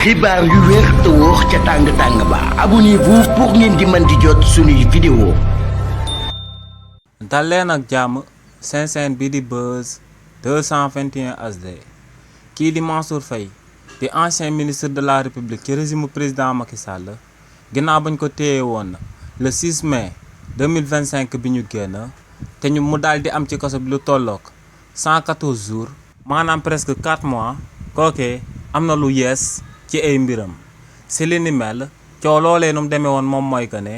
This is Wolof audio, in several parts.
xibaar yu wér te wóor ca tàng ba abonnez-vous pour ngeen di mën di jot suñuy vidéo. dal leen ak jàmm seen chaîne bi di Buzz 221 HD kii di Mansour Faye di ancien ministre de la République ci régime président Macky Sall ginnaaw bañ ko téye woon le 6 mai 2025 bi ñu génn te mu daal di am ci kaso bi lu tollook 114 jours maanaam presque 4 mois kookee am na lu yees ci ay mbiram si li ni mel coow loolee nu mu demee woon moom mooy que ne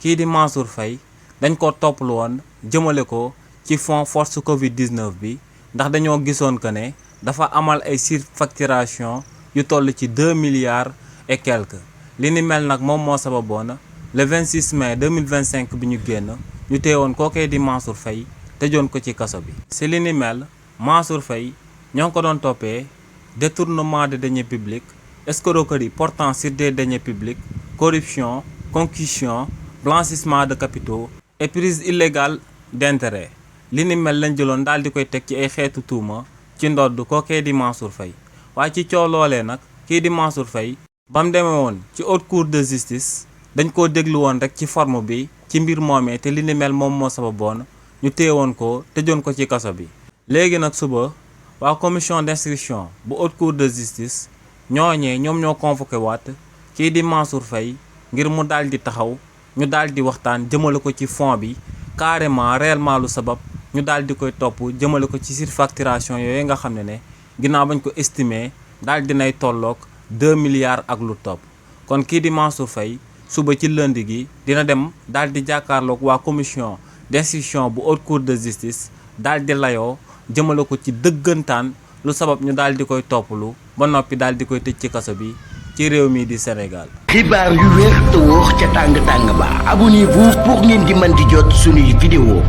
kii di Mansour Faye dañ ko topplu woon jëmale ko ci fonds force Covid 19 bi ndax dañoo gisoon que ne dafa amal ay surfacturation yu toll ci 2 milliards et quelques li ni mel nag moom moo sababoon le 26 mai 2025 bi ñu génn ñu teewoon kookee di Mansour Faye tëjoon ko ci kaso bi. si li ni mel Mansour Faye ñoo ngi ko doon toppee détournement de deniers publics, escroquerie portant sur des deniers publics, corruption, concussion, blanchissement de capitaux et prise illégale d'intérêt. li ni mel lañ jëloon daal di koy teg ci ay xeetu tuuma ci ndodd kookee di Mansour Faye waaye ci coow loolee nag kii di Mansour Faye ba mu demee woon ci haute cour de justice dañ koo déglu woon rek ci forme bi ci mbir moomee te li ni mel moom moo sababoon ñu téyewoon ko tëjoon ko ci kaso bi. léegi nag suba waa commission d'instruction bu haute cour de justice ñooñee ñoom ñoo convoqué waat kii di Mansour Faye ngir mu daal di taxaw ñu daal di waxtaan jëmale ko ci fond bi carrément réellement lu sabab ñu daal di koy topp jëmale ko ci surfacturation yooyu nga xam ne ginnaaw bañ ko estimé daal dinay tolloog 2 milliards ak lu topp. kon kii di Mansour Faye suba ci lundi gi dina dem daal di jàkkaarloog waa commission d'instruction bu haute cour de justice daal di layoo jëmale ko ci dëggantaan lu sabab ñu daal di koy topplu ba noppi daal di koy tëj ci kaso bi ci réew mi di Sénégal. xibaar yu wér te wóor ca tàng ba abonnez-vous pour ngeen di mën di jot suñuy vidéo.